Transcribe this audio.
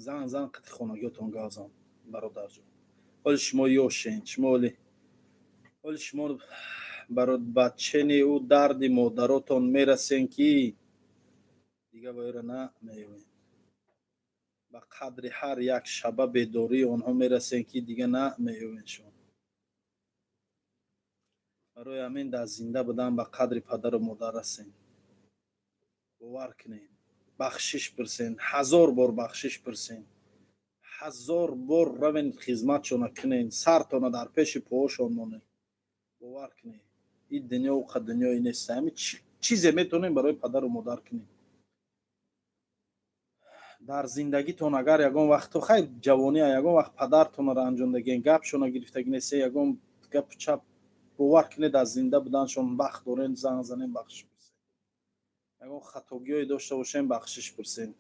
Зан зан, қити хонагиётон гап зан, бародарҷон. Ҳоли шумо ёшен, шумо ҳоли шумо бачени ӯ дарди модаротон мерасен, ки дига вайра на меёвен. Ба қадри ҳар як шаба бедории онҳо мерасен, ки дига на меёвен шумо. Барои ҳамин дар зинда будан ба қадри падару модар расен. Бовар кунед, бахшиш пурсен, ҳазор бор бахшиш пурсен, ҳазор бор равен, хизматшона кунен, сартона дар пеши поҳошон монед. Бовар кунед, ин дунё уқа дунёе нест. Ҳами чизе метавонем барои падару модар кунем дар зиндагитон. Агар ягон вақту, хайр, ҷавония, ягон вақт падартонро ранҷондагиен, гапшона гирифтагӣ несте, ягон гапу чап, бовар кунед, аз зинда буданшон вақт дорен, занг занен, бахшиш пурсен. Ягон хатогиҳое дошта бошем, бахшиш пурсен.